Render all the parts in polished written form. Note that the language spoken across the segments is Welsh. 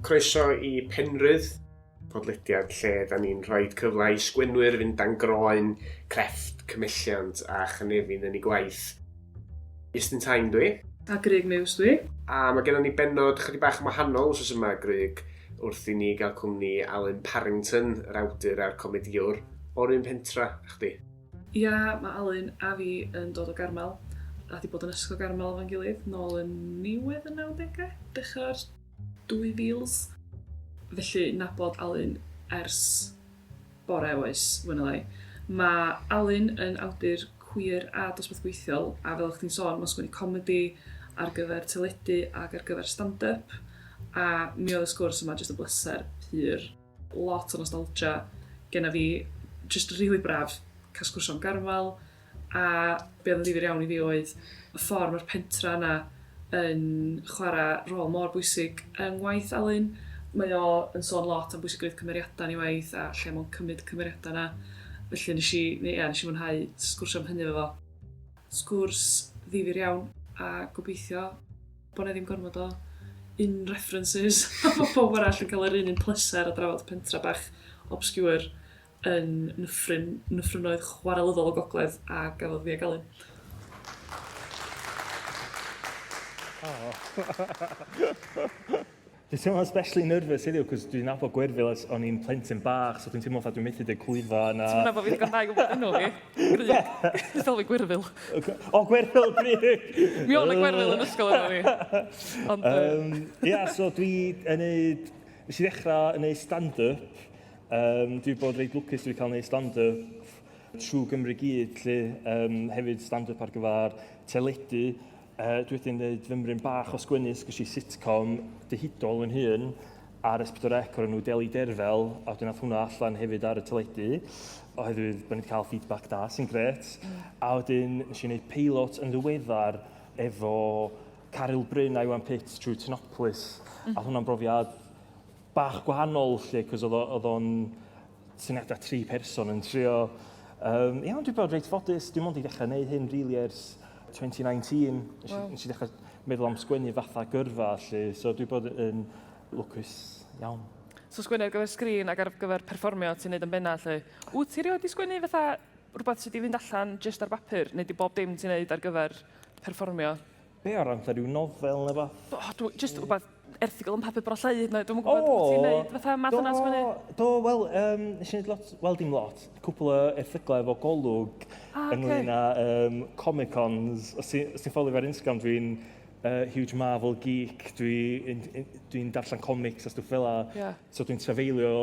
Croeso i Penrhydd, podlediad lle da ni'n rhoi cyfle i sgwennwyr fynd dan groen crefft, cymhelliant a chynefin yn ei gwaith. Iestyn Tyne dwi. A Grug Muse dwi. A mae gennym ni bennod chydig bach yn wahanol wrth yma, Grug, wrth i ni gael cwmni Alun Parrington, yr awdur a'r comedïwr, o'r un pentra a chdi. Ia, mae Alun a fi yn dod o Garmel, a 'di bod yn ysgol Garmel efo'n gilydd nôl yn niwedd y 90au, dechrau'r 2000s. Felly, nabod Alun ers bore oes, fwy neu lai. Mae Alun yn awdur cwir a dosbarth gweithiol, a fel o'ch chdi'n sôn, mae'n sgwennu comedi ar gyfer teledu ac ar gyfer stand-up, a mi oedd y sgwrs yma jyst yn bleser pur. Lot o nostalgia genna fi, jyst rili braf cael sgwrsio am Garmel, a be oedd yn ddifyr iawn i fi oedd y ffordd mae'r pentra yna yn chwarae rôl mor bwysig yng ngwaith Alun. Mae o yn sôn lot am bwysigrwydd cymeriadau yn ei waith a lle mae'n cymryd cymeriadau yna. Felly nes i, ia, nes i mwynhau sgwrsio am hynny efo fo. Sgwrs ddifyr iawn a gobeithio bod 'na ddim gormod o in-references a bod pawb arall yn cael yr un un pleser o drafod pentra bach obscure yn nyffryn, nyffrynnoedd chwarelyddol y gogledd a gafodd fi ag Alun. Oh. Dwi'n teimlo especially nervous heddiw, cos dwi'n nabod Gwyrfil ers o'n i'n plentyn bach, so dwi'n teimlo fatha dwi'n methu deud clwydda na... Ti'n nabod fi ddigon da i gwybod enw fi? Grug. Dwi'n fel fi Gwyrfil. O, Gwyrfil, Grug! Mi oedd 'na Gwyrfil yn ysgol efo fi. Ond... Ia, so dwi yn neud... Nes i ddechrau yn neud stand-up. Dwi wedi bod reit lwcus, dwi wedi cael neud stand-up trwy Gymru gyd, 'lly. Hefyd stand-up ar gyfer teledu. Dwi wedi gwneud fymryn bach o sgwennu, sgwrs i sitcom dehidol yn hun ar S4C o'r enw Deli Derfel, a wedyn nath hwnna allan hefyd ar y teledu, oherwydd bod ni wedi cael feedback da, sy'n gret. A wedyn nes i wneud peilot yn ddiweddar efo Caryl Bryn a Iwan Pitts trwy Tinopolis, a hwnna'n brofiad bach gwahanol lle, cos oedd o'n syniadau tri person yn trio. Ia, ond dwi'n bod reit ffodus, dwi'n mond i ddechrau gwneud hyn really ers 2019. Nes, wow. Nes i ddechrau meddwl am sgwennu fatha gyrfa, lle, so dwi'n bod yn lwcus iawn. So sgwennu ar gyfer sgrin ac ar gyfer perfformio ti'n neud yn benna, lle. Wyt ti rioed di sgwennu fatha rhywbeth sydd wedi fynd allan jyst ar bapur, neu di bob dim ti'n neud ar gyfer perfformio? Be o ran fatha rhyw nofel neu beth? Oh, dwi, just rhywbeth erthygl yn papur bro lleid, neu dwi'm yn gwybod beth ti'n neud fatha math yna sgwennu. Do, wel, nes i wneud lot, wel dim lot, cwpl o erthyglau efo Golwg ynglyn â Comic-Cons. Os ti'n ti ffolio fi ar Instagram, dwi'n huge Marvel geek, dwi'n dwi darllen comics a stwff fel 'a. Yeah. So dwi'n trafeilio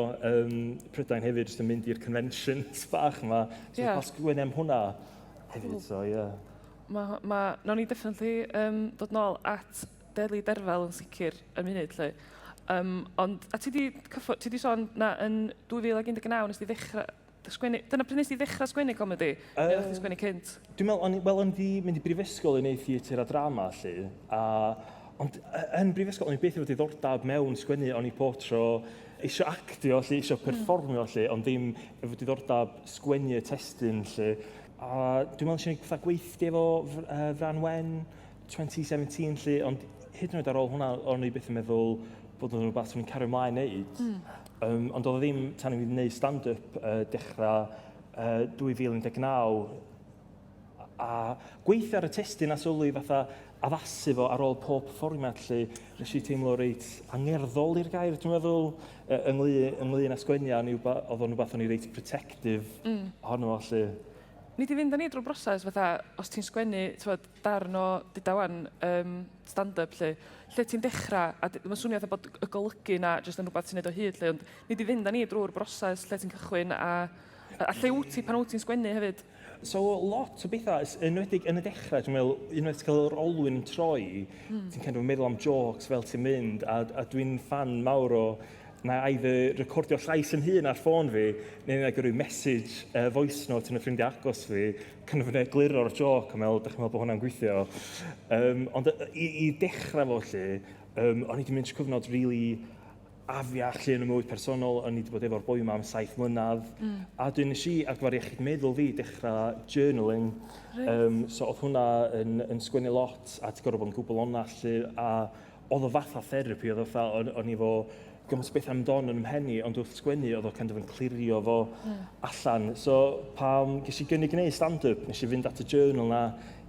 Prydain hefyd, jyst yn mynd i'r conventions bach yma. So yeah. Dwi'n sgwennu am hwnna hefyd, so ie. Yeah. Ma, ma, nawn ni definitely dod nôl at Deli Derfel yn sicr yn munud 'lly. Um, ond, a ti di, cyffo, ti di sôn na yn 2019 nes di ddechrau sgwennu, dyna pryd nes di ddechrau sgwennu comedi? Neu oeddech chdi sgwennu cynt? Dwi'n meddwl, o'n, wel, o'n di mynd i brifysgol i wneud theatr a drama, 'lly. A, ond yn brifysgol, o'n i byth efo diddordeb mewn sgwennu, o'n i pob tro eisiau actio, 'lly, eisiau perfformio, 'lly, ond ddim efo diddordeb sgwennu y testun, 'lly. A dwi'n meddwl nes i wneud fatha gweithdy efo Fran Wen 2017 'lly, ond hyd yn oed ar ôl hwnna, o'n i byth yn meddwl bod o'n rhywbeth swn i'n cario ymlaen wneud. Ond oedd o ddim tan i fi wneud stand-up dechrau 2019 a gweithio ar y testun a sylwi fatha addasu fo ar ôl pob perfformiad 'lly, nes i teimlo reit angerddol i'r gair, dwi'n meddwl, ynglyn, ynglyn â sgwennu a oedd o'n rhywbeth o'n i reit protective ohono fo 'lly. Nei di fynd â ni drwy'r broses fatha, os ti'n sgwennu, t'mod, darn o, duda 'wan, stand-up 'lly, lle ti'n dechrau, a mae'n swnio fatha bod y golygu 'na jyst yn rhywbeth ti'n neud o hyd 'lly, ond nei di fynd â ni drwy'r broses lle ti'n cychwyn a, a lle wyt ti pan wyt ti'n sgwennu hefyd? So lot o bethau, enwedig yn y dechrau, dwi'n meddwl, unwaith ti'n cael yr olwyn yn troi, ti'n kind of meddwl am jokes fel ti'n mynd, a dwi'n fan mawr o na either recordio llais yn hun ar ffôn fi, neu na gyrru message, voice note yn y ffrindiau agos fi, kind of yn egluro'r joc a meddwl, dych chi'n meddwl bod hwnna'n gweithio? Ond i dechrau fo 'lly, o'n i wedi mynd trwy cyfnod really afiach lle yn y mywyd personol, o'n i wedi bod efo'r boi yma am 7 mlynedd, a wedyn nes i ar gyfer iechyd meddwl fi dechrau journaling. So oedd hwnna yn sgwennu lot, a ti'n gorfod bod yn gwbl onest 'lly, a oedd o fatha therapi, oedd o fatha, o'n i efo gymaint o bethau am don yn 'mhen i, ond wrth sgwennu oedd o kind of yn clirio fo allan. So pan ges i gynnig gwneud stand-up, nes i fynd at y journal na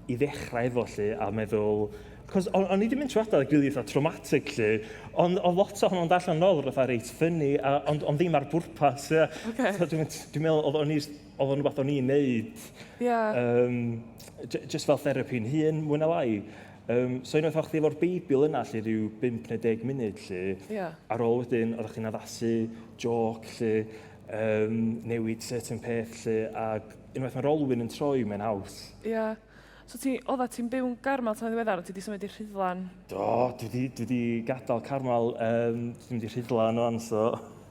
i ddechrau efo 'lly, a meddwl... Cos o'n i 'di mynd trwy adeg rili eitha traumatic 'lly, ond oedd lot ohono fo'n darllen yn ôl fatha reit funny, a, ond ddim ar bwrpas, ia. So dwi'n dwi meddwl oedd o'n i, oedd o'n rhywbeth o'n i'n neud. Just fel therapi'n hun, mwy na lai. So unwaith o'ch chdi efo'r Beibl yna 'lly rhyw 5 neu 10 munud 'lly, ar ôl wedyn oeddech chdi'n addasu joc 'lly, newid certain peth 'lly, ac unwaith mae'r olwyn yn troi mae'n haws. Ie. Yeah. So ti, oedda ti'n byw yn Garmel tan yn ddiweddar, ond ti wedi symud i Rhuddlan? Do, dwi 'di gadael Carmel, dwi 'di mynd i Rhuddlan wan, so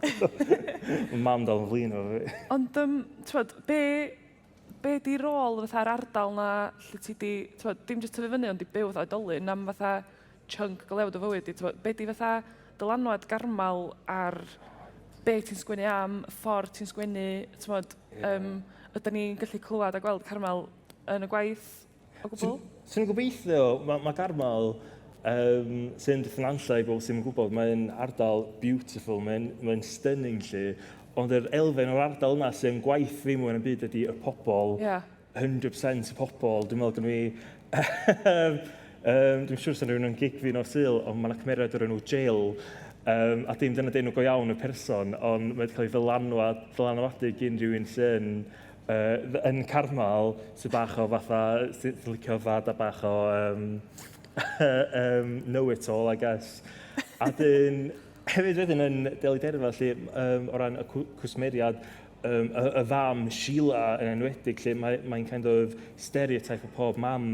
mae mam dal yn flin efo fi. Ond, t'mod, be 'di rôl fatha'r ardal 'na lle ti 'di, t'mod, dim jyst tyfu fyny ond 'di byw fatha oedolyn am fatha chunk go lew o dy fywyd di, t'mod, be 'di fatha dylanwad Garmel ar be ti'n sgwennu am, y ffordd ti'n sgwennu, t'mod, ydyn ni'n gallu clywed a gweld Carmel yn y gwaith o gwbl? Swn i'n gobeithio, mae Garmel, sy'n Dyffryn Nantlle i bobl sydd ddim yn gwybod, mae'n ardal beautiful, mae'n mae stunning 'lly, ond yr elfen o'r ardal yna sy'n gwaith fi mwy yn y byd ydy y pobl, 100% y pobl, dwi'n meddwl gynnu fi, dwi'n siŵr sy'n rhywun yn gig fi nos Sul, ond mae yna cymeriad o'r enw Jill, a dim dyna 'di enw go iawn y person, ond mae wedi cael ei ddylanwadu gyn rhywun sy'n yn Carmel, sydd bach o fatha, sy'n licio yfad a bach o know-it-all, I guess. A dyn, hefyd wedyn yn Deli Derfa, lle, o ran y cwsmeriad, y fam Sheila yn enwedig, lle mae'n mae kind of stereotype o pob mam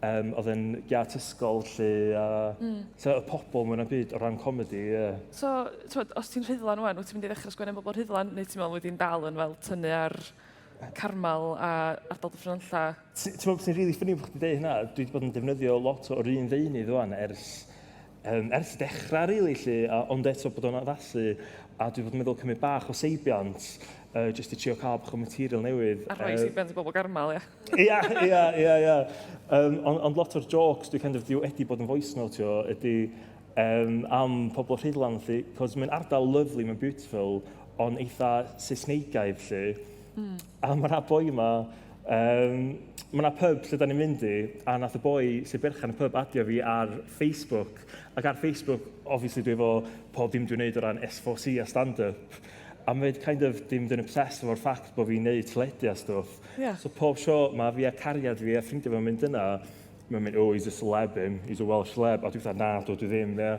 oedd yn giat ysgol, lle, a so, y pobl mwy na byd o ran comedi, ie. Yeah. So, t'mod, os ti'n Rhuddlan wan, wyt ti'n mynd i ddechrau sgwennu am bobl Rhuddlan, neu ti'n meddwl wedi dal yn fel tynnu ar Carmel a ardal Dyffryn Nantlle? Ti'n meddwl beth sy'n rili funny bod chdi'n deud hynna? Dwi wedi bod yn defnyddio lot o'r un ddeunydd wan ers dechrau rili 'lly, a, ond eto bod o'n addasu, a dwi wedi bod yn meddwl cymryd bach o seibiant, jyst i trio cael bach o material newydd. A rhoi seibiant i bobl Garmel, ia. Ia, ia, ia, ia. Ond lot o'r jokes dwi kind of di wedi bod yn voice note-io ydy am pobl Rhuddlan, 'lly, cos mae'n ardal lovely, mae'n beautiful, ond eitha Saesneigaidd, 'lly. A mae 'na boi yma, mae 'na pub lle da ni'n mynd i, a nath y boi sy'n berchen y pub adio fi ar Facebook. Ac ar Facebook, obviously dwi efo pob dim dwi'n neud o ran S4C a stand-up. A mae kind of dim yn obsessed efo'r ffact bod fi'n neud teledu a stwff. So pob tro mae fi a cariad fi a ffrindiau fi'n mynd yna, mae'n mynd, "Oh, he's a celeb him, he's a Welsh celeb." A dwi'n fatha, "Na, dwi ddim, ie."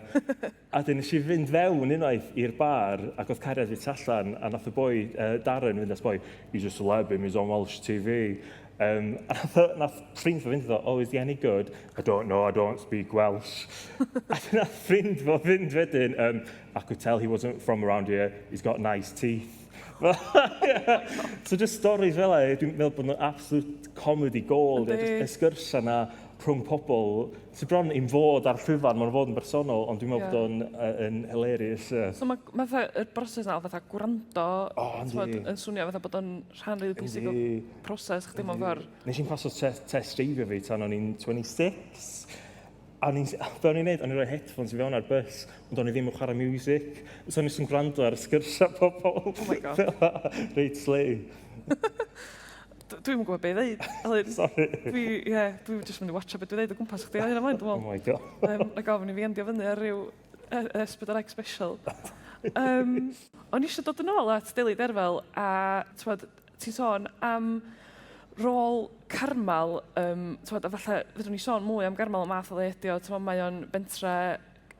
A wedyn nes i fynd fewn unwaith i'r bar ac oedd cariad fi tu allan a nath y boi, Darren, fynd at boi, "He's a celeb him, he's on Welsh TV." A nath ffrind fo fynd iddo, "Oh, is he any good?" "I don't know, I don't speak Welsh." A nath ffrind fo fynd wedyn, "I could tell he wasn't from around here, he's got nice teeth." So just stories fel 'na, dwi'n meddwl bod nhw'n absolute comedy gold. Just y sgyrsiau na rhwng pobl, sy'n bron i'm fod ar llwyfan, mae'n fod yn bersonol, ond dwi'n meddwl bod o'n yn hilarious. Yeah. So mae ma fatha, y broses na o fatha gwrando, oh, t'mod, yn swnio fatha bod o'n rhan rili bwysig o proses chdi mewn ffordd. Nes i'n paso test dreifio fi tan o'n i'n 26. A o'n i'n, be o'n i'n neud, o'n i'n rhoi headphones i fewn ar bus, ond o'n i ddim yn chwarae music. So o'n i'n gwrando ar sgyrsiau pobl. Oh my God. Reit slei. Dwi'm yn gwybod be i ddeud. Alun. Sorry. Dwi, ie, yeah, dwi jyst mynd i watcha beth dwi'n ddeud o gwmpas chdi o hyn ymlaen, dwi'n meddwl. Oh my God. Na gofyn i fi endio fyny ar ryw S4C special. O'n i eisiau dod yn ôl at Deli Derfel a t'mod, ti'n sôn am rôl Carmel, t'mod, a falle fedrwn ni sôn mwy am Garmel y math o le ydi o, t'mod, mae o'n bentre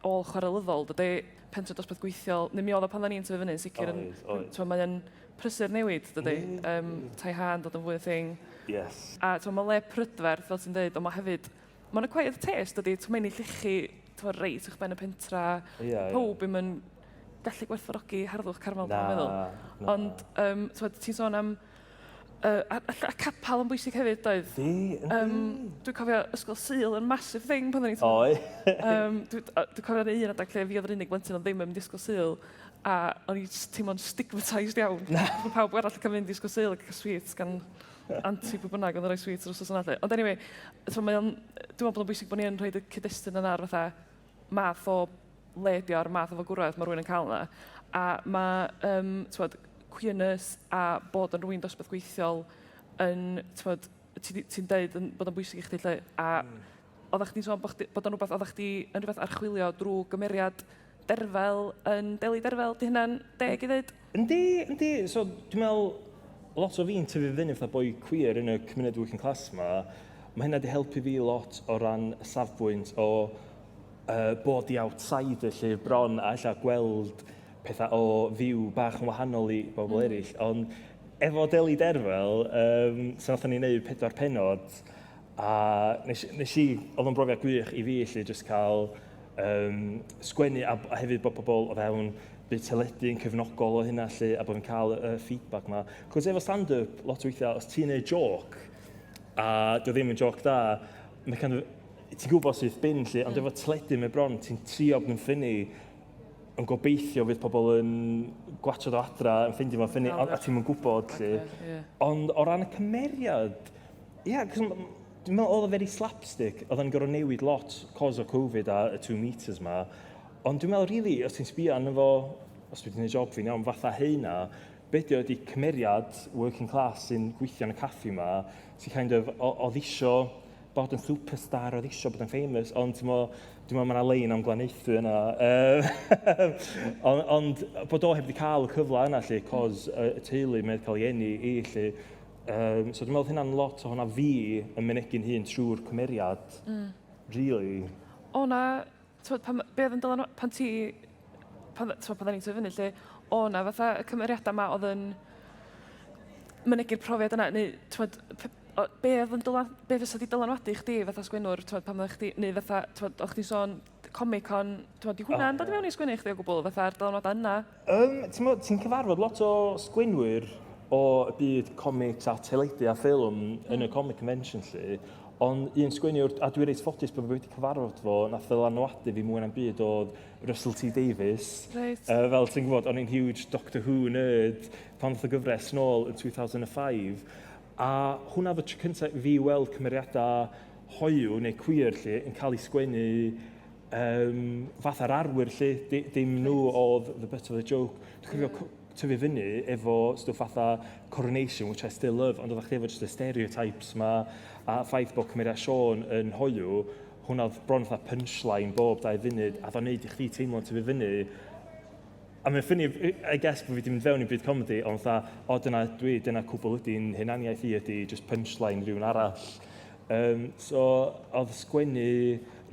ôl-chwarelyddol, dydy, pentre dosbarth gweithiol, neu mi oedd o pan o'n i'n tyfu fyny yn sicr yn, Oedd, oedd. T'mod, mae o'n prysur newid, dydy? Tai ha'n dod yn fwy o thing. Yes. A t'mod, mae'n le prydferth, fel ti'n dweud, ond mae hefyd, mae'n acquired taste, dydy, t'mod, mae'n ei llechi, t'mod, reit uwchben y pentra. Ie, ie. Pawb ddim yn gallu gwerthfawrogi harddwch Carmel, dwi'n meddwl. Na, na. Ond, t'mod, ti'n sôn am, a capel yn bwysig hefyd, doedd? Yndi, yndi. Dwi'n cofio ysgol Sul yn massive thing pan o'n i'n tyfu. Oedd. Dwi'n cofio un adeg lle fi oedd yr unig blentyn oedd ddim yn mynd i ysgol Sul, a o'n i'n teimlo'n stigmatised iawn. Mae pawb arall yn cael mynd i ysgol Sul ac cael sweets gan anti pwy bynnag oedd yn rhoi sweets yr wythnos yna. Lle. Ond anyway, so mae o'n, dwi'n meddwl bod o'n bwysig bod ni yn rhoi y cyd-destun yna ar fatha math o le 'di o'r math o fagwraeth mae rhywun yn cael yna. A mae, t'mod, queerness a bod yn rhywun dosbarth gweithiol yn, t'mod, ti'n ti deud yn, bod o'n bwysig i chdi lle, a oeddech chdi'n sôn bod, chdi, bod o'n rhywbeth oeddech chdi yn rhywbeth archwilio drwy gymeriad Derfel yn Deli Derfel, di hynna'n deg i ddweud? Yndi, yndi. So, dwi'n meddwl, lot o fi'n tyfu fyny fatha boi queer yn y cymuned working class ma, mae hynna wedi helpu fi lot o ran y safbwynt o bod the outsider 'lly bron a ella gweld pethau o fyw bach yn wahanol i bobl eraill. Ond efo Deli Derfel, so wnaethon ni wneud pedwar pennod a nes i, oedd o'n brofiad gwych i fi 'lly jyst cael sgwennu a hefyd bod pobl o fewn byd teledu yn cefnogol o hynna 'lly a bod fi'n cael y feedback 'ma. Cos efo stand-up, lot o weithiau, os ti'n neud joke a dio ddim yn joke da, mae kind of, ti'n gwybod syth bin 'lly, ond efo teledu mae bron, ti'n trio bod yn funny, yn gobeithio fydd pobl yn gwatsiad o adra, yn ffeindio fo'n funny, a ti'm yn gwybod 'lly. Ond o ran y cymeriad, ie, yeah, dwi'n meddwl oedd o very slapstick, oedd o'n gorfod newid lot cos o Covid a y 2 metres ma. Ond dwi'n meddwl, really, os ti'n sbio arno fo, os dwi wedi gwneud job fi'n iawn, fatha heina, be di o ydi cymeriad working class sy'n gweithio yn y caffi ma, sy'n kind of, oedd isio bod yn superstar, oedd isio bod yn famous, ond ti'n meddwl, dwi'n meddwl mae yna lein am Glanaethwy yna. Ond bod o heb wedi cael y cyfle yna, lle, cos y teulu mae wedi cael ei eni i, lle. So dwi'n meddwl hynna'n lot o hwnna fi yn mynegi'n hun trwy'r cymeriad, really. O na, t'mod, pan, be oedd yn dylan, pan ti, pan, t'mod, pan ni'n tyfu fyny, lle, o na, fatha y cymeriadau yma oedd yn mynegi'r profiad yna, neu, t'mod, be oedd yn dylan, be fysa di dylanwadu chdi fatha sgwennwr, t'mod, pan oeddech chdi, neu fatha, t'mod, o'ch chdi'n sôn Comic Con, t'mod, di hwnna'n dod i mewn i sgwennu chdi o gwbl, fatha'r dylanwadau yna? Ti'n ti'n cyfarfod lot o sgwennwyr o y byd comics a teledu a ffilm yn y comic convention 'lly, ond un sgwennwr, a dwi reit ffodus bod fi wedi cyfarfod fo, nath ddylanwadu fi mwy na'm byd oedd Russell T Davies. Fel ti'n gwybod, o'n i'n huge Doctor Who nerd pan ddoth y gyfres nôl yn 2005, a hwnna oedd y tro cyntaf i fi weld cymeriadau hoyw neu queer 'lly yn cael eu sgwennu fatha'r arwyr 'lly, dim nhw oedd the butt of the joke. Dwi'n cofio tyfu fyny efo stwff fatha Coronation, which I still love, ond oeddech chdi efo just y stereotypes ma, a ffaith bod cymeriad Siôn yn hoyw, hwnna oedd bron fatha punchline bob 2 funud, a oedd o'n neud i chdi teimlo'n tyfu fyny. A mae'n funny, I guess, bod fi wedi mynd fewn i byd comedy, ond fatha, o, dyna dwi, dyna cwbl ydy'n hunaniaeth i ydy, just punchline rhywun arall. So, oedd sgwennu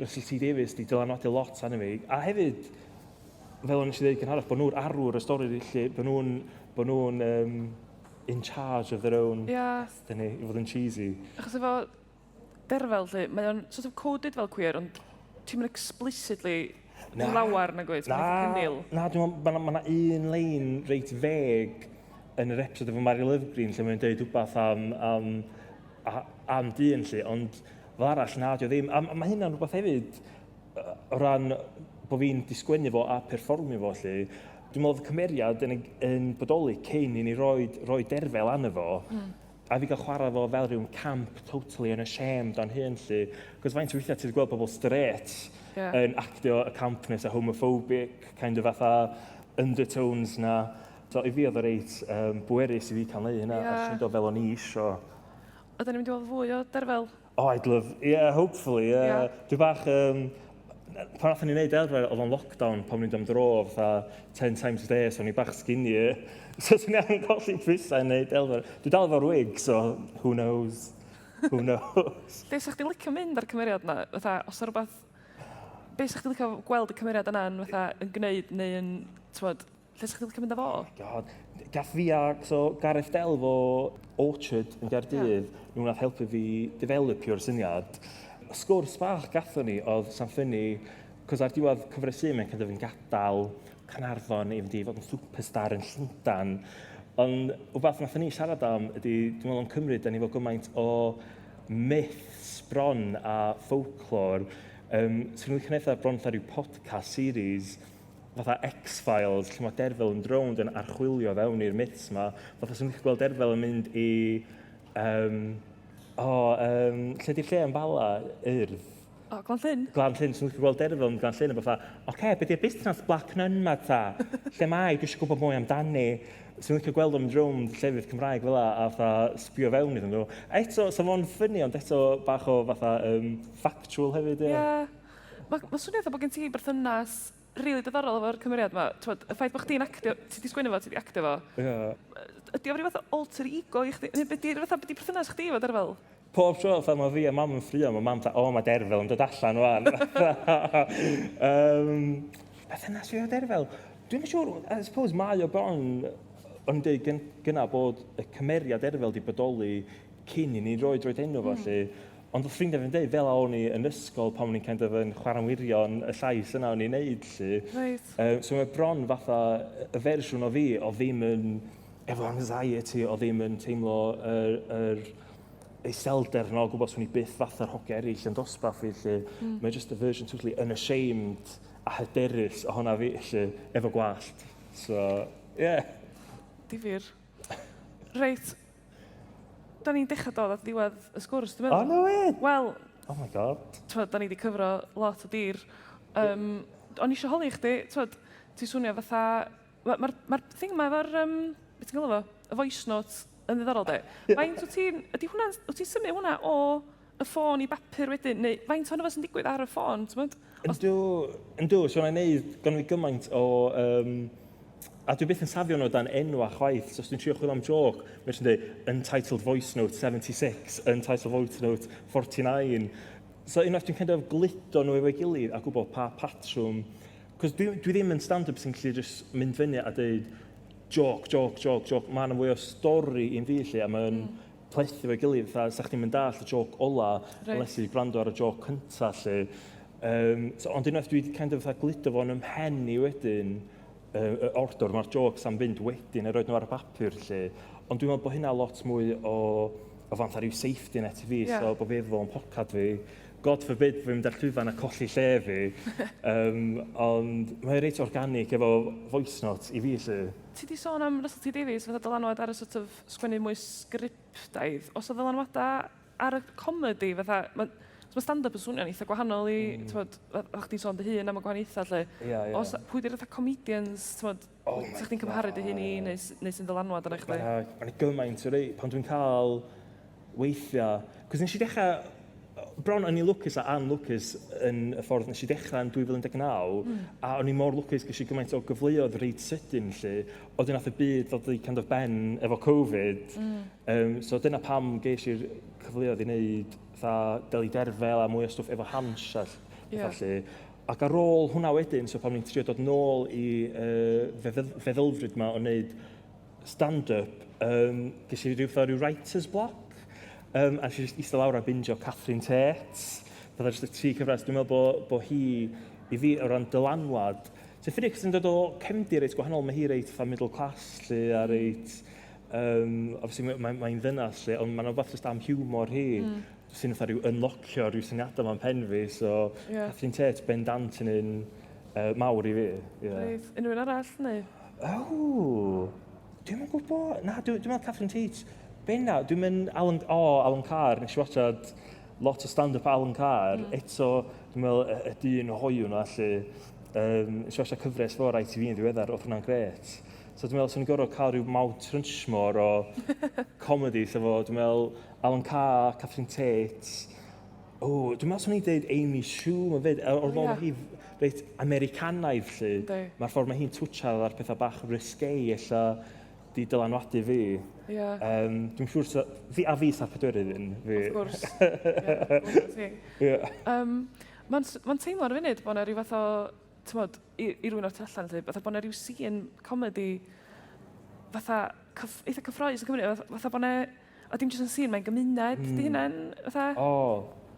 Russell T Davies di dylanwadu lot arno fi. A hefyd, fel o'n i dweud gynharach, bod nhw'r arwr y stori, lle, bod nhw'n in charge of their own destiny, i fod yn cheesy. Achos efo Derfel, lle, mae o'n sort of coded fel queer, ond ti'n mynd explicitly Na. lawar na gweud, Na, mae'n cynnil. na, dwi'n meddwl, mae 'na un lein reit vague yn yr episode efo Mari Lovgreen lle mae'n deud rhywbeth am dyn lle, ond fel arall na, dio ddim. A mae hynna'n rhywbeth hefyd o ran bod fi'n di sgwennu fo a perfformio fo lle. Dwi'n meddwl oedd y cymeriad yn bodoli cyn i ni roi Derfel arno fo. A fi gael chwarae fo fel rhywun camp, totally unashamed o'n hun lle. Cos faint o weithiau ti wedi gweld pobl straight yn actio y campness a homophobic, kind of fatha undertones na. So i fi oedd o reit bwerus i fi cael neud hynna, a yeah, fel o'n i isio. Oedden ni'n mynd i weld fwy o Derfel? Oh, I'd love, yeah, hopefully, yeah. Dwi bach, pan nathon ni wneud Derfel, oedd o'n lockdown pan ni'n am dro, fatha 10 times a day, so o'n i bach skinny. So swn i angen colli pwysau yn neud Derfel. Dwi dal efo'r wig, so who knows? Who knows? Be sa chdi'n licio mynd ar cymeriad yna? Fatha, os yna rhywbeth... Be sa chdi'n licio gweld y cymeriad yna yn, fatha, yn gwneud neu yn, t'mod, lle sa chdi'n licio mynd â fo? Oh God. Gath fi a, so Gareth Delve o Orchard yn Gaerdydd, nhw nath helpu fi developio'r syniad. Sgwrs bach gathon ni oedd sa'n funny, cos ar diwedd cyfres un mae'n kind of yn gadael Caernarfon i fynd i fod yn superstar yn Llundain. Ond wbath nathon ni siarad am ydy, dwi'n meddwl yn Cymru, da ni fod gymaint o myths bron a folklore. So nhw'n licio bron fatha rhyw podcast series fatha X-Files, lle mae Derfel yn rownd yn archwilio fewn i'r myths ma. Fatha swn i'n licio gweld Derfel yn mynd i... Oh, lle di'r lle yn Bala? Urdd. O, Glan Llyn? Glan Llyn, so nhw'n licio gweld Derfel yn Glan Llyn, a bod fatha, oce, okay, be di'r busnes Black Nun ma ta? Lle mae? Dwi eisiau gwybod mwy amdani. So nhw'n licio gweld o'n mynd rownd llefydd Cymraeg fel a fatha sbio fewn iddyn nhw. A eto, so fo'n ffynnu, ond eto bach o fatha factual hefyd, ie. Ie. Mae ma swnio fatha bod gen ti berthynas rili diddorol efo'r cymeriad 'ma. T'mod, y ffaith bod chdi'n actio, ti 'di sgwennu fo, ti 'di actio fo. Ie. Ydy o ryw fath o alter ego i chdi? Neu be 'di fatha, be 'di perthynas chdi efo Derfel? Pob tro, fatha, mae fi a mam yn ffrio, mae mam fatha, o, mae Derfel yn dod allan wan. Perthynas fi efo Derfel? Dwi'm yn siŵr, I suppose mae o bron, o'n i'n deud gynna bod y cymeriad Derfel 'di bodoli cyn i ni roed enw fo, 'lly. Ond oedd ffrindiau fi'n deud, fel o'n i yn ysgol pan o'n i'n kind of yn chwarae'n wirion, y llais yna o'n i'n neud, 'lly. So mae bron fatha y fersiwn o fi o ddim yn efo anxiety, o ddim yn teimlo yr iselder yna o gwybod swn i byth fatha'r hogia eraill yn dosbarth fi, 'lly. Mae just a version totally unashamed a hyderus ohona fi, 'lly, efo gwallt. So, yeah. Difyr. Reit, da ni'n dechrau dod at ddiwedd y sgwrs, dwi'n meddwl. Oh, no way! Wel... Oh my God. Twod, da ni wedi cyfro lot o dir. O'n i eisiau holi chdi, twod, ti swnio fatha... Mae'r ma, ma thing yma efo'r... Beth ti'n galw fo? Y voice note yn ddiddorol, de. Faint wyt ti'n... Ydy hwnna'n... Wyt ti'n symud hwnna o y ffôn i bapur wedyn? Neu faint ohono fo sy'n digwydd ar y ffôn, ti'n gwbod? Yndw, yndw. So wna i wneud, gan fi gymaint o... A dwi byth yn safio nhw dan enwa chwaith, so os dwi'n trio chwilio am joke, mae jyst yn dweud untitled voice note 76, untitled voice note 49. So unwaith dwi'n kind of gludo nhw efo'i gilydd a gwybod pa patrwm, cos dwi ddim yn stand-up sy'n gallu just mynd fyny a dweud joke, joke, joke, joke. Mae yna fwy o stori i'n fi lle, a mae'n plethu efo'i gilydd, fatha, sa chdi'n mynd dall y joke ola, unless ti'n gwrando ar y joke cynta lle. So, ond unwaith dwi wedi kind of fatha gludo fo'n ymhen i wedyn, y order, mae'r jokes am fynd wedyn a roed nhw ar y bapur lle. Ond dwi'n meddwl bod hynna lot mwy o fatha rhyw safety net i fi, so bod fi efo fo'n pocad fi. God forbid fi'n mynd ar llwyfan a colli lle fi. Ond mae'n reit organic efo voice note i fi lle. Ti di sôn am Russell T Davies fatha dylanwad ar y sort of sgwennu mwy sgriptaidd. Oes 'na ddylanwadau ar y comedi fatha... Ma stand-up yn swnio'n eitha gwahanol i, t'mod, fel chdi'n sôn dy hun am y gwahaniaethau 'lly. Ia, ia. Oes, pwy di'r fatha comedians, t'mod, Oh my sa chdi'n cymharu dy hun i neu, neu sy'n ddylanwad arna chdi? Mae 'na gymaint o rei, pan dwi'n cael weithiau, cos nes i dechrau, bron o'n i lwcus a anlwcus yn y ffordd nes i dechrau yn 2019, a o'n i mor lwcus ges i gymaint o gyfleoedd reit sydyn 'lly, ond wedyn nath y byd ddod i kind of ben efo Covid, so dyna pam ges i'r cyfleoedd i wneud fatha Deli Derfel a mwy o stwff efo Hansh a pethau 'lly. Ac ar ôl hwnna wedyn, so pan o'n i'n trio dod nôl i feddylfryd 'ma o wneud stand-up, ges i ryw fatha ryw writer's block. A nes i jyst eistedd lawr a bingio Catherine Tate. Fatha jyst y tri cyfres. Dwi'n meddwl bo hi, i fi, o ran dylanwad, sy'n ffyni, cos yn dod o cefndir reit gwahanol, mae hi reit fatha middle class, lle, a reit... Obviously, mae'n mae, mae ddynas, lle, ond mae'n rhywbeth jyst am hiwmor hi, sy'n fatha rhyw unlocio rhyw syniadau ma'n pen fi, so Catherine Tate bendant yn un mawr i fi. Yeah. Reit, unrhyw un arall, neu? Oh, dwi'm yn gwybod. Na, dwi'n meddwl Catherine Tate. Benna, dwi'n mynd Alan, oh, Alan Carr, nes i watchad lot o stand-up Alan Carr. Eto, dwi'n meddwl y dyn hoyw na, lle. Nes i watchad cyfres fo ar ITV yn ddiweddar, oedd hwnna'n gret. So dwi'n meddwl, swn i'n gorfod cael rhyw Mount Rushmore o comedy, so fo, dwi'n meddwl Alan Carr, Catherine Tate, oh, dwi'n meddwl swn i'n deud Amy Schumer fyd, o'r ffordd mae hi reit Americanaidd, lle. Mae'r ffordd mae hi'n twtshad ar pethau bach risque, ella, di dylanwadu fi. Dwi'n siŵr, fi a fi sa'r pedwerydd un. Fi. Of course. Yeah. Mae'n ma teimlo ar y funud bod yna rhyw fath o, t'mod, i rywun o'r tu allan, lle, fatha bod yna rhyw scene comedy fatha eitha cyffrous yn Cymru, fatha bod yna, a dim jyst yn scene, mae'n gymuned, di hynna'n, fatha,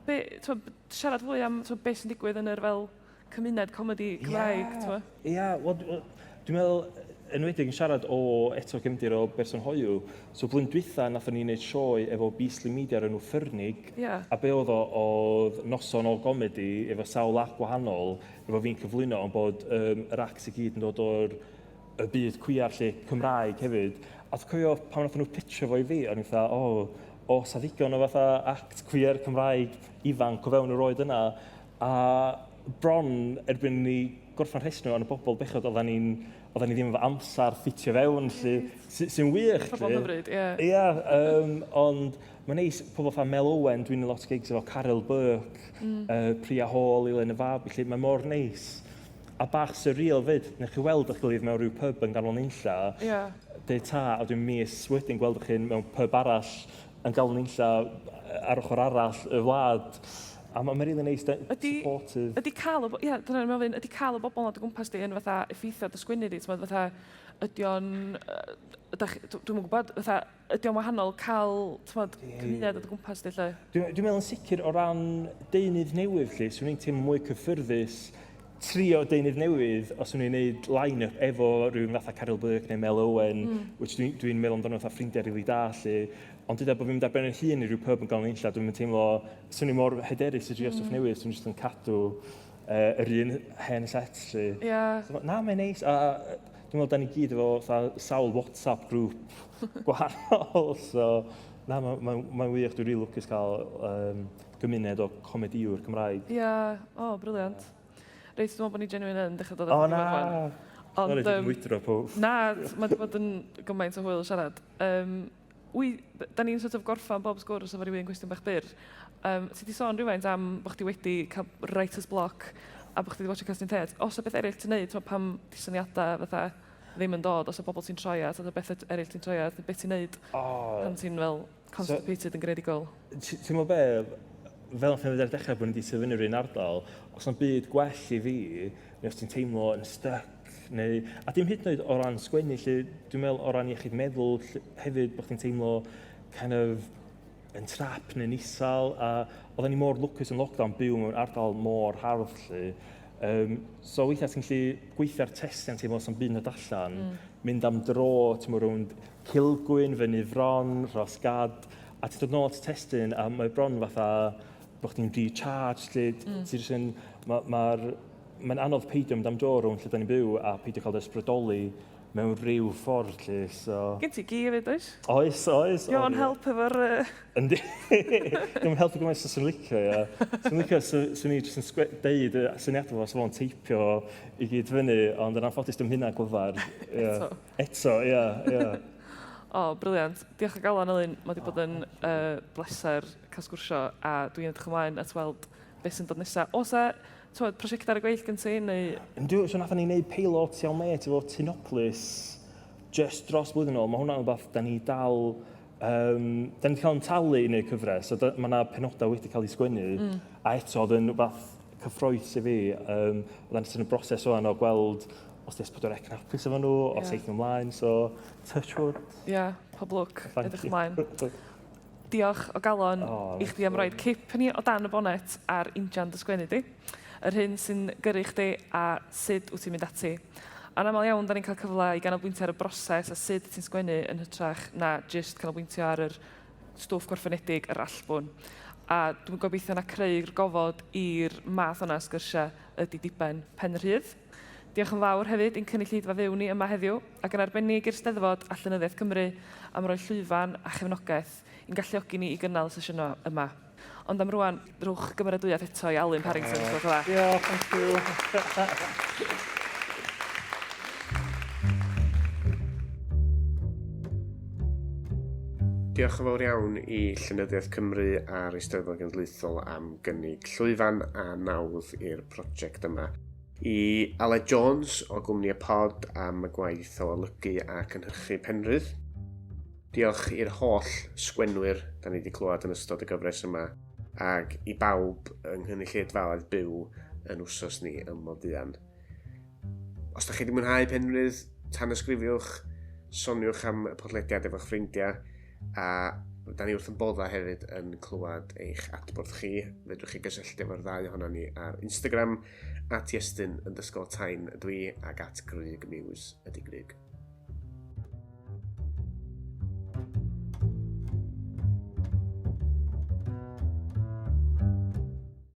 be, t'mod, siarad fwy am, t'mod, beth sy'n digwydd yn yr fel cymuned comedy Cymraeg, t'mod? Ia, wel, dwi'n meddwl, enwedig yn siarad o eto gefndir o berson hoyw, so blwyddyn dwytha nathon ni wneud sioe efo Beastly Media o'r enw Ffyrnig, a be oedd o, oedd noson o gomedi efo sawl act gwahanol, efo fi'n cyflwyno, ond bod yr acts i gyd yn dod o'r y byd cwiar lle Cymraeg hefyd. A dwi'n cofio pan wnaethon nhw pitcho fo i fi, o'n i'n fatha, o, oes 'na ddigon o fatha act queer Cymraeg ifanc o fewn yr oed yna. A bron erbyn ni gorffan rhestr nhw, ond y bobl bechod oedden ni'n oedden ni ddim efo amser ffitio fewn, lly, sy'n wych. Pobl hyfryd, ie. Ie, ond mae'n neis, pobl fatha Mel Owen, dwi'n lot gigs efo Caryl Burke, Priya Hall, Elin y Fab, felly mae mor neis. A bach surreal fyd, newch chi weld eich gilydd mewn rhyw pub yn ganol nunlla, deud ta, a dwi'n mis wedyn gweld chi mewn pub arall yn ganol nunlla ar ochr arall y wlad. A mae'n rili neis, supportive. Ydy cael y... Ie, dyna'n meddwl, ydy cael y bobl 'na o dy gwmpas di yn fatha effeithio dy sgwennu di, ti'n fatha, ydy o'n... Dwi'm yn gwybod, fatha, ydy o'n wahanol cael, ti'n cymuned o dy gwmpas di, lle? Dwi'n meddwl yn sicr o ran deunydd newydd, lle, swn i'n teimlo mwy cyffyrddus trio deunydd newydd os swn i'n neud line-up efo rhywun fatha Caryl Burke neu Mel Owen, which dwi'n dwi meddwl amdano fatha ffrindiau rili da, lle. Ond dyda bod fi'n mynd ar ben yn hun i ryw pub yn ganol nunlla, dwi'n mynd teimlo, swn i mor hyderus i drio stwff newydd, swn i'n jyst yn cadw yr un hen set, lle. So, na, mae'n neis. A dwi'n meddwl da ni gyd efo fatha sawl WhatsApp grŵp gwahanol, so na, mae'n ma, ma wych, dwi'n rili lwcus cael gymuned o comedïwr Cymraeg. Ie, yeah. O, oh, brilliant. Reit, dwi'n meddwl bod ni genuine yn dechrau dod at y diwedd wan. Ond, Sorry, dwi'n mwydro pob. Na, mae wedi bod yn gymaint o hwyl siarad. Wy, da ni'n sort of gorffan bob sgwrs efo rhyw un cwestiwn bach byr. Ti di sôn rhywfaint am bod chdi wedi cael writer's block a bod chdi wedi watchio Casting Tate. Os o beth eraill ti'n neud, t'mo, pam di syniadau fatha ddim yn dod, os o bobl ti'n troi at, os o beth eraill ti'n troi at, beth ti'n neud pan ti'n fel constipated yn greadigol? Ti'n meddwl be, fel nath ni ddweud ar dechrau bod ni wedi tyfu fyny yr un ardal, os na'm byd gwell i fi, neu os ti'n teimlo yn stuck, neu, a dim hyd yn oed o ran sgwennu, lle dwi'n meddwl o ran iechyd meddwl hefyd, bod chdi'n teimlo kind of yn trap neu'n isal, a oedden ni mor lwcus yn lockdown byw mewn ardal mor hardd, lle. So weithiau ti'n gallu gweithio ar testiau yn teimlo os na'm byd yn dod allan, mynd am dro, ti'n meddwl rownd Cilgwyn, fyny Fron, Rhos Gad, a ti'n dod nôl at y testun, a mae bron fatha bod chdi'n recharged, lle ti jyst yn, mae'n anodd peidio mynd am dro rownd lle da ni'n byw a peidio cael dy ysbrydoli mewn rhyw ffordd, lle, so... Gen ti gi hefyd, oes? Oes, oes. Di o'n help efo'r... Yndi. Dwi'n helpu gymaint swn i'n licio, ia. Swn i'n licio, swn i jyst yn deud y syniadau fo, so fo'n teipio i gyd fyny, ond yn anffodus dim hynna glyfar. Eto. Eto, ia, ia. O, brilliant. Diolch o galon, Elin. Mae wedi bod yn bleser cael sgwrsio, a dwi'n edrych ymlaen at weld beth sy'n dod nesaf. Oes e, t'mod, prosiect ar y gweill gen ti, neu... Yndw, so nathon ni wneud peilot iawn mêt efo Tinopolis just dros blwyddyn ôl. Mae hwnna'n rhywbeth da ni dal... Da ni wedi cael yn talu i wneud cyfres, so mae yna penodau wedi cael eu sgwennu, a eto oedd yn rhywbeth cyffroes i fi. Oedden ni yn y broses o'n o gweld os di S4C yn hapus efo nhw, os eith nhw ymlaen, so touch wood. Ie, yeah, pob lwc, edrych ymlaen. Diolch o galon i chdi am roid cip ni o dan y bonet ar injan dy sgwennu di, yr hyn sy'n gyrru chdi a sut wyt ti'n mynd ati. Anaml iawn da ni'n cael cyfle i ganolbwyntio ar y broses a sut ti'n sgwennu yn hytrach na jyst canolbwyntio ar yr stwff gorffenedig, yr allbwn. A dwi'n gobeithio na creu'r gofod i'r math yna o sgyrsiau ydy diben Penrhydd. Diolch yn fawr hefyd i'n cynulleidfa fyw ni yma heddiw, ac yn arbennig i'r Steddfod a Llenyddiaeth Cymru am roi llwyfan a chefnogaeth i'n galluogi ni i gynnal y sesiynau yma. Ond am rwan, rhowch gymeradwyaeth eto i Alun Parrington, os gwelwch yn dda. Diolch, thank you. Diolch yn fawr iawn i Llenyddiaeth Cymru a'r Eisteddfod Genedlaethol am gynnig llwyfan a nawdd i'r prosiect yma. I Aled Jones o gwmni y Pod am y gwaith o olygu a cynhyrchu Penrhydd. Diolch i'r holl sgwenwyr da ni wedi clywed yn ystod y gyfres yma ac i bawb yng nghynulleidfaoedd byw yn wsos ni ym Moduan. Os da chi wedi mwynhau Penrhydd, tanysgrifiwch, soniwch am y podlediad efo'ch ffrindiau, a da ni wrth yn bodda hefyd yn clywed eich adborth chi. Fedrwch chi gysylltu efo'r ddau ohono ni ar Instagram, @Iestyn_Tain ydw i, ac @GrugMuse ydy Grug.